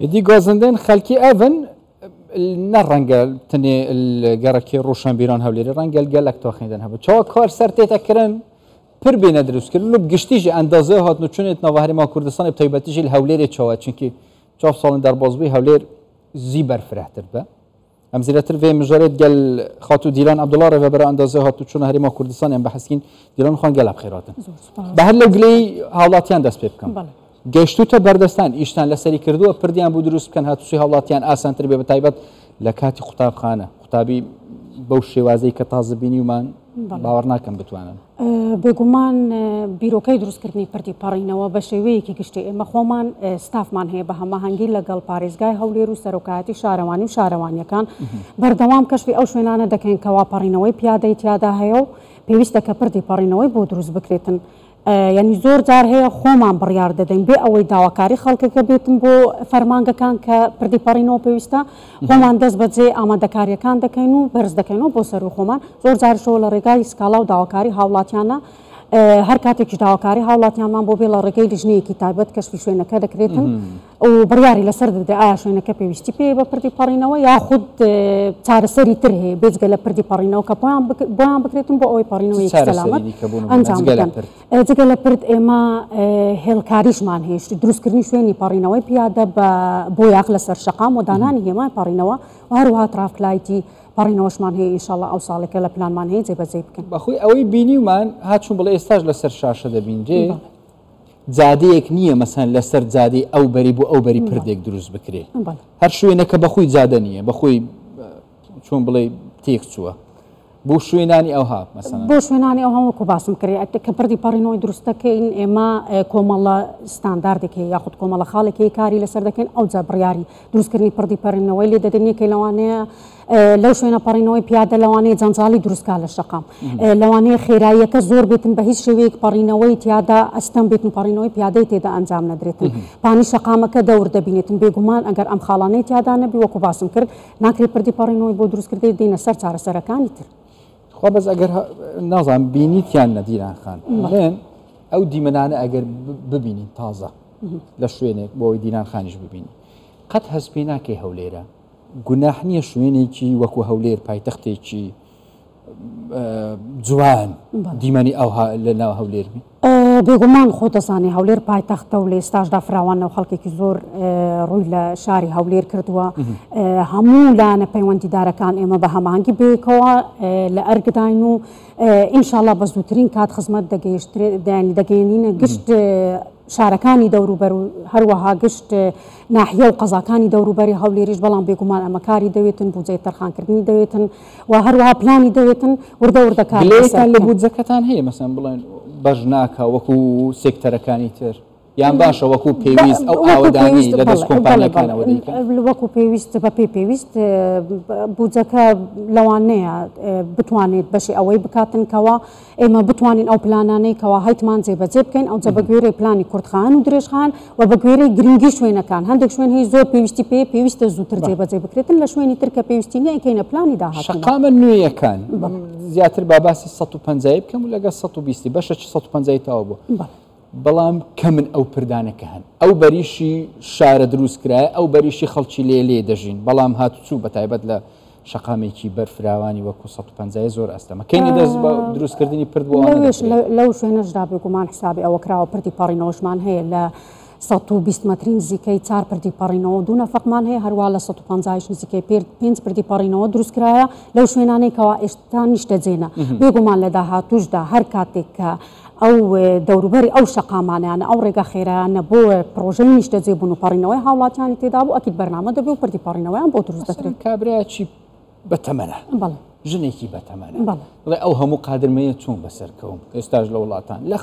ئیدی گازندێن خەلکی ئەڤن نە ڕەنگە تنێ گەڕەکی ڕۆشنبیران هەولێری ڕەنگە گەلەک تاخێندن هەبوو چاوە کار سەر تێتەکردن پر بێنە دروستکردن و گشتیژی ئەندازەی هاتن و چونێت ناوە هەرێما کوردستانی تایبەتیژی لە هەولێرێ چاوە چونکی چاو ساڵن دەربازبووی هەولێر زی بەرفرەتر بە ئەم زیرەتر vê mijarê gel خاتوو دیلان عەبدوڵا ڕێڤەبەرە ئەندازەی هاتوچۆنە هەرێما کوردستان ئەم بەحسکین دیلان خان گەل بخێراتن بە هەر لەو گلەی هاوڵاتیان دەست پێ بکەم گەشتوتە بەردەستان ئیشتان لەسەری کردووە پردیان بۆ دروست بکەن هاتوچۆی هاوڵاتیان ئاسانتر بێ بە تایبەت لە کاتی قوتابخانە قوتابی بەو شێوازەی کە تازە بینیومان باوەڕ ناکەم بتوانن. بێگومان بیرۆکەی دروستکردنی پردی پەڕینەوە بە شێوەیەکی گشتی ئێمە خۆمان ستافمان هەیە بە هەماهەنگی لەگەڵ پارێزگای هەولێر و سەرۆکایەتی شارەوانی و شارەوانیەکان بەردەوام کەشفی ئەو شوێنانە دەکەین کەوا پەڕینەوەی پیادەی تیادا هەیە و پێویستە کە پردی پەڕینەوەی بۆ دروست بکرێتن. یانی زۆر جار هەیە خۆمان بڕیار دەدەین بێ ئەوەی داواکاری خەڵکەکە بێتن بۆ فەرمانگەکان کە پردی پەڕینەوە پێویستە خۆمان دەست بەجێ ئامادەکاریەکان دەکەین و بەرز دەکەینەوە بۆ سەروی خۆمان زۆر جاریشەوە لە ڕێگای سکاڵا و داواکاری هاوڵاتیانە هەر کاتێکیش داواکاری هاوڵاتیانمان بۆ بێ لە ڕێگەی لیژنەیەکی تایبەت کەشفی شوێنەکە دەکرێتن و بڕیاری لەسەر دەدرێت ئایا شوێنەکە پێویستی پێیە بە پردی پەڕینەوە یاخود چارەسەری تر هەیە بێجگە لە پردی پەڕینەوە کە بۆیان بکرێتن بۆ ئەوەی پەڕینەوەیەکی سەلامەت ئەنجام بدەن. جگە لە پرد ئێمە هێڵکاریشمان هەیە، دروستکردنی شوێنی پەڕینەوەی پیادە بە بۆیاخ لەسەر شەقام و دانانی هێمای پەڕینەوە و هەروەها ترافک light ی پەڕینەوەشمان هەیە ئینشاڵڵا ئەو ساڵێکە لە پلانمان هەیە جێبەجێی بکەین. بەخۆی ئەوەی بینیومان هاتچوون بڵێ ئێستاش لەسەر شاشە دەبینرێ. جادەیەک نییە مەسەن لەسەر جادەی ئەو بەری بۆ ئەو بەری پردێک دروست بکرێ هەر شوێنەکە بەخۆی جادە نییە بەخۆی چۆن بڵێ تێک چووە بۆ شوێنانی ئەوها مەسەن بۆ شوێنانی ئەوها وەکو باسم کرد کە پردی پەڕینەوەی دروست دەکەین ئێمە کۆمەڵە ستانداردێک هەیە یاخود کۆمەڵە خاڵێک هەیە کاری لەسەر دەکەین ئەوجا بڕیاری دروستکردنی پردی پەرینەوەی لێ دەدەن یەکێ لەوانەیە لەو شوێنە پەڕینەوەی پیادە لەوانەیە جەنجاڵی دروستکا لە شەقام لەوانەیە خێراییەکە زۆر بێتن بە هیچ شێوەیەک پەڕینەوەی تیادا ئەستەم بێتن پەڕینەوەی پیادەی تێدا ئەنجام نەدرێتن پانی شەقامەکە دەور دەبینێتن بێگومان ئەگەر ئەم خاڵانەی تیادا نەبی وەکو باسم کرد ناکرێت پردی پەڕینەوەی بۆ دروستکردێت دێنە سەر چارەسەرەکانی تر. خوا بەس ئەگەر نازانم بینیتیان نە دیلان خان بڵێن ئەو دیمەنانە ئەگەر ببینین تازە لە شوێنێک بۆ ئەوەی دیلان خانیش ببینی قەت هەست پێ ناکەی هەولێرە گوناح نییە شوێنێکی وەکو هەولێر پایتەختێکی جوان دیمەنی ئەوها لە ناو هەولێر بی؟ بێگومان خۆ دەزانێ هەولێر پایتەختە و لە ئێستاشدا فراوانە و خەڵکێکی زۆر ڕووی لە شاری هەولێر کردووە هەموو لایەنە پەیوەندیدارەکان ئێمە بە هەماهەنگی بەیەکەوە لە ئەرکداین و ئینشاڵڵا بە زووترین کات خزمەت دەگەیەنینە گشت شارەکانی دەوروبەر و هەروەها گشت ناحیە و قەزاکانی دەوروبەری هەولێریش، بەڵام بێگومان ئەمە کاری دەوێتن، بودجەی تەرخانکردنی دەوێتن و هەروەها پلانی دەوێتن، وردە وردە کاری لەسەر گلەیەکتان لە بکەن. بودجەکەتان هەیە مەسەلەن بڵێن بەش ناکا وەکو سێکتەرەکانی تر یان باشە وەکو پێویست ئەو وەکو ئاوەدانی پێویست لە دەست بەڵێ بەڵێ بەڵێ کۆمپانیاکانەوە دەیکەن؟ وەکو پێویست بەپێی پێویست بودجەکە لەوانەیە بتوانێت بەشی ئەوەی بکاتن کەوا ئێمە بتوانین ئەو پلانانەی کەوا هەیتمان جێبەجێ بکەین، ئەوجا بە گوێرەی پلانی کورتخایەن و درێژخایەن و بە گوێرەی گرنگی شوێنەکان، هەندێک شوێن هەیە زۆر پێویستی پێیە، پێویستە زووتر جێبەجێ بکرێتن، لە شوێنی تر کە پێویستی نییە ئەیکەینە پلانی داهاتوومان. شەقامە نوێیەکان زیاتر با باسی 150 ی بکەم و لەگەڵ 120 ی بەشەکی 150 ی تەواو بووە. بەڵام کەمن ئەو پردانە کە هەن. ئەو بەریشی شارە دروست کرایە، ئەو بەریشی خەڵکی لێ لێ دەژین، بەڵام هاتوچوو بە تایبەت لە شەقامێکی بەرفراوانی وەکو 150 ی زۆر ئەستەمە. کەینی دەست بە دروستکردنی پرد بۆ ئەوانە لەوێش دەکرێت؟ لەو شوێنەشدا بێگومان حسابی ئەوە کراوە پردی پەڕینەوەشمان هەیە لە 120 مەتری نزیکەی چار پردی پەڕینەوە و دوو نەفەقمان هەیە، هەروا لە 150 یش نزیکەی پێنج پردی پەڕینەوە دروست کرایە لەو شوێنانەی کەوا ئێستا نیشتەجێنە. بێگومان لە داهاتووشدا هەر کاتێک کە ئەو دەوروبەری ئەو شەقامانەیانە، ئەو ڕێگا خێرایانە بۆ پڕۆژەی نیشتەجێبوون و پەڕینەوەی هاوڵاتیانی تێدا بوو، ئەکید بەرنامە دەبێ و پردی پەڕینەوەیان بۆ دروست مەسەلەن دەکرێت. کابرایەکی بەتەمەنە، بەڵێ. ژنێکی بەتەمەنە، بەڵێ. دەڵێ ئەو هەموو قادرمەیە چۆن بەسەر کەوم؟ ئێستاش لە وڵاتان لە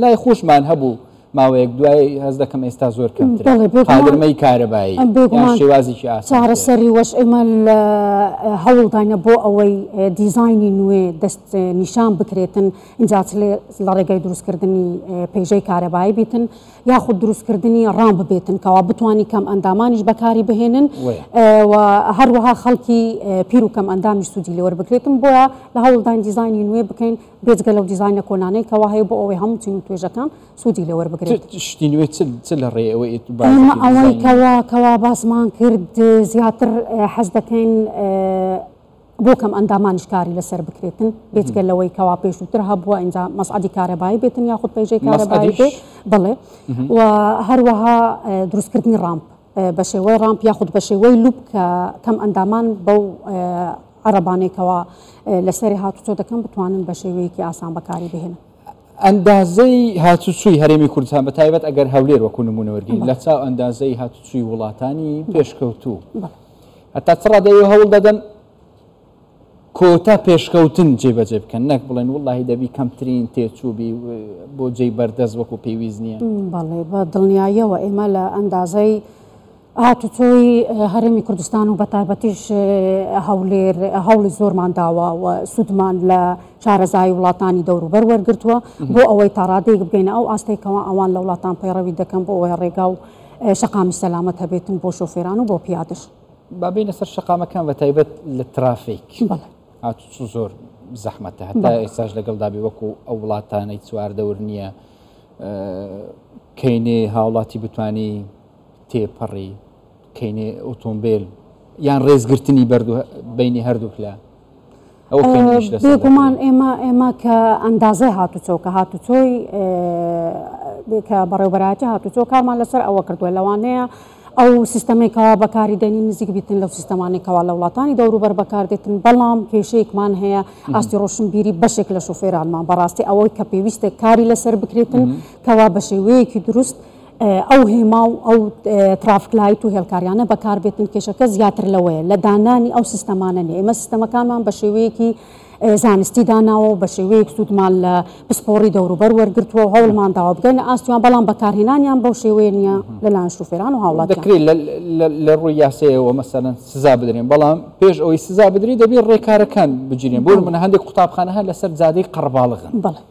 لای خۆشمان هەبوو ماوەیەک دوای هەست دەکەم ئێستا زۆر کەمترە. بەڵێ بێگومان. قادرمەی کارەبایی یان بێگومان شێوازێکی ئاسانتر. چارەسەری وەش ئێمە لە هەوڵداینە بۆ ئەوەی دیزاینی نوێ دەست نیشان بکرێتن، ئینجا چ لە ڕێگای دروستکردنی پەیژەی کارەبایی بیتن یاخود دروستکردنی ڕامپ بێتن کەوا بتانی کەم ئەندامانیش بەکاری بهێنن و هەروەها خەڵکی پیر و کەم ئەندامیش سوودی لێوەربگرێتن. بۆیە لە هەوڵداین دیزاینی نوێ بکەین بێجگە لەو دیزاینە کۆنانەی کەوا هەیە بۆ ئەوەی هەموو چین و توێژەکان سوودی لێوەربگرن. بگرێت. شتی نوێ چ لە ڕێ ئەوە ئێمە ئەوەی کەوا کەوا باسمان کرد زیاتر حەز دەکەین بۆ کەم ئەندامانیش کاری لەسەر بکرێتن بێجگە لەوەی کەوا پێشووتر هەبووە ئینجا مەسعەدی کارەبایی بێتن یاخود پەیژەی کارەبایی بێ بڵێ و هەروەها دروستکردنی ڕامپ بە شێوەی ڕامپ یاخود بە شێوەی لوپ کە کەم ئەندامان بەو عەرەبانەی کەوا لەسەری هاتوچۆ دەکەن بتوانن بە شێوەیەکی ئاسان بەکاری بهێنن. ئەندازەی هاتوچوی هەرێمی کوردستان بە تایبەت ئەگەر هەولێر وەکو نمونە وەرگین لە چاو ئەندازەی هاتوچوی وڵاتانی پێشکەوتوو هەتا چ ڕادەیە هەوڵ دەدەن کۆتا پێشکەوتن جێبەجێ بکەن نەک بڵێن وڵی دەبی کەمترین تێچوو بی بۆ جێی بەردەست وەکو پێویست نییە؟ بەڵێ بە دڵنیاییەوە ئێمە لە ئەندازەی هاتوچۆی هەرێمی کوردستان و بەتایبەتیش هەولێر هەوڵی زۆرمان داوە و سوودمان لە شارەزایی وڵاتانی دەوروبەر وەرگرتووە بۆ ئەوەی تا ڕادەیەک بگەینە ئەو ئاستەی کەوا ئەوان لە وڵاتان پەیڕەوی دەکەن بۆ ئەوەی ڕێگا و شەقامی سەلامەت هەبێتن بۆ شۆفێران و بۆ پیادەش. با بێینە سەر شەقامەکان بە تایبەت لە ترافیک. بەڵێ. هاتوچۆ زۆر زەحمەتە هەتا ئێستاش لەگەڵدا بێ وەکو ئەو وڵاتانەی چواردەور نییە کەینێ هاوڵاتی بتانی تێپەڕی کەینێ ئۆتۆمبیل یان ڕێزگرتنی بەردوو بینی هەردووکلا بێگومان ئێمە ئێمە کە ئەندازەی هاتوچۆ کە هاتوچۆی کە بەڕێوبەرایەتی هاتوچۆ کارمان لەسەر ئەوە کردووە لەوانەیە ئەو سیستەمەی کەوا بەکاری دێنین نزیک بیتن لەو سیستەمانەی کەوا لە وڵاتانی دەوروبەر بەکاردێتن بەڵام کێشەیەکمان هەیە ئاستی ڕۆشنبیری بەشێک لە شوفێرانمان بەڕاستی ئەوەی کە پێویستە کاری لەسەر بکرێتن کەوا بە شێوەیەکی دروست ئەو هێما و ئەو traffic light و هێڵکاریانە بەکاربێتن کێشەکە زیاتر لەوەیە لە دانانی ئەو سیستەمانە نیە ئێمە سیستەمەکانمان بە شێوەیەکی زانستی داناوە و بە شێوەیەک سوودمان لە پسپۆڕی دەوروبەر وەرگرتووە و هەوڵمان داوە بگەینە ئاستیان بەڵام بەکارهێنانیان بەو شێوەیە نییە لەلایەن شوفێران و هاوڵاتیان. دەکرێت لە ڕووی یاسایەوە مەسەلەن سزا بدرێن بەڵام پێش ئەوەی سزا بدرێت دەبێت ڕێکارەکان بگیرێن بۆ نمونە هەندێک قوتابخانە هەن لەسەر جادەی قەرەباڵغن. بەڵێ.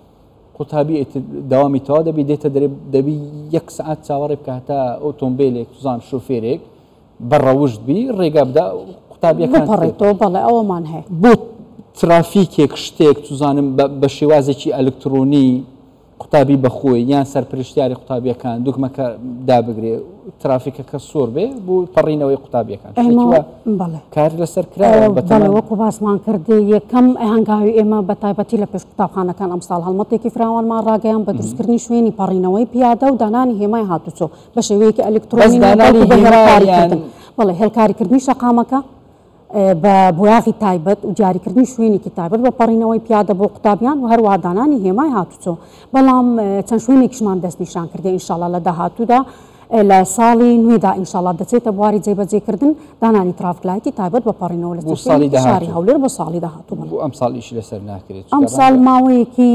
قوتابی ئیتر دەوامی تەواو دەبی دێتە دەرێ دەبی یەک سەعات چاوەڕێ بکە هەتا ئۆتۆمبیلێک توزان شوفێرێک بە ڕەوشت بی ڕێگا بدا قوتابیەکان بپەڕێتەوە بەڵێ ئەوەمان هەیە. بۆ ترافیکێک شتێک توزانم بە شێوازێکی ئەلکترۆنی قوتابی بەخۆی یان سەرپرشتیاری قوتابیەکان دوگمەکە دابگرێ ترافیکەکە سۆر بێ بۆ پەڕینەوەی قوتابیەکان بەڵێ کار لەسەر کراوە بەڵێ وەکو باسمان کرد یەکەم هەنگاوی ئێمە بە تایبەتی لە پێش قوتابخانەکان ئەمساڵ هەڵمەتێکی فراوانمان ڕاگەیان بە دروستکردنی شوێنی پەڕینەوەی پیادە و دانانی هێمای هاتوچۆ بە شێوەیەکی ئەلکترۆنی بە هێڵکاریکردن بەڵێ هێڵکاریکردنی شەقامەکە بە بۆیاغی تایبەت و دیاریکردنی شوێنێکی تایبەت بە پەڕینەوەی پیادە بۆ قوتابیان و هەروەها دانانی هێمای هاتوچۆ بەڵام چەند شوێنێکیشمان دەستنیشان کردیە ئینشاڵا لە داهاتوودا لە ساڵی نوێدا ئینشاڵا دەچێتە بواری جێبەجێکردن دانانی traffic light ی تایبەت بە پەڕینەوە لە ساڵی شاری هەولێر بۆ ساڵی داهاتوو. بۆ ئەمساڵ ئیشی لەسەر ناکرێت؟ ئەمساڵ ماوەیەکی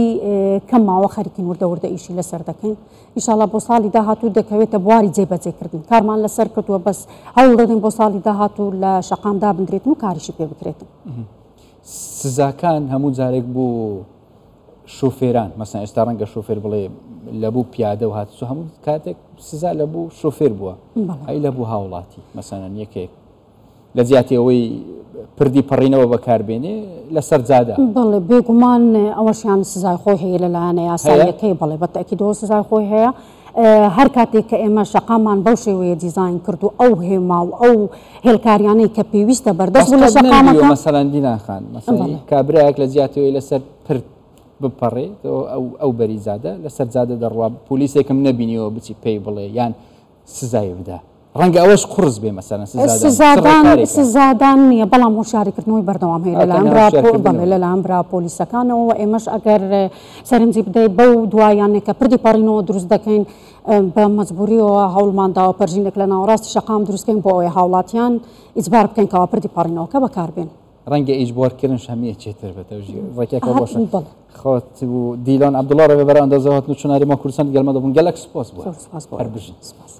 کەم ماوە خەریکین وردە وردە ئیشی لەسەر دەکەین. ئیشاڵا بۆ ساڵی داهاتوو دەکەوێتە بواری جێبەجێکردن کارمان لەسەر کردووە بەس هەوڵ دەدەین بۆ ساڵی داهاتوو لە شەقام دابندرێتن و کاریشی پێ بکرێتن. سزاکان هەموو جارێک بۆ شوفێران مەسەن ئێستا ڕەنگە شوفێر بڵێ لە بوو پیادە و هاتوچۆ هەموو کاتێک سزا لە بوو شوفێر بووە ئەی لە بوو هاوڵاتی مەسەنەن یەکێک لە جیاتی ئەوەی پردی پەڕینەوە بەکاربێنێ لەسەر جادە. بەڵێ بێگومان ئەوەشیان سزای خۆی هەیە لەلایەنە یاساییەکەی بەڵێ بە تەئکیدەوە سزای خۆی هەیە هەر کاتێک کە ئێمە شەقاممان بەو شێوەیە دیزاین کرد و ئەو هێما و ئەو هێلکاریانەی کە پێویستە بەردەست بوو لە شەقامەکە مەسەلەن دیلان خان مەسەلەن کابرایەک لە جیاتی ئەوەی لەسەر پرد بپەڕێ ئەو بەری جادە لەسەر جادە دەڕوا پۆلیسێکم نەبینیەوە بچی پێی بڵێ یان سزای بدا ڕەنگە ئەوەش قوڕس بێ مەسەلەن سزادان سزادان سزادان نییە بەڵام هۆشیاریکردنەوەی بەردەوام هەیە لەلایەن برا بەڵێ لەلایەن برا پۆلیسەکانەوە و ئێمەش ئەگەر سەرنجی بدەیت بەو دوایانەی کە پردی پەڕینەوە دروست دەکەین بە مەجبوریەوە هەوڵمان داوە پەرژینێک لە ناوەڕاستی شەقام دروست کەین بۆ ئەوەی هاوڵاتیان ئیجبار بکەین کەوا پردی پەڕینەوەکە بەکاربێن. ڕەنگە ئیجبارکردنش هەمیە چێتر بێت ڕێکێکە بۆشە خۆت و دیلان عەبدوڵڵا ڕێبەر ئەندازە هاتن و چناری ما کوردستان گەلمە دەبوون گەلەک سپاس بوو. زۆر سپاس بۆ هەر بژین. سپاس.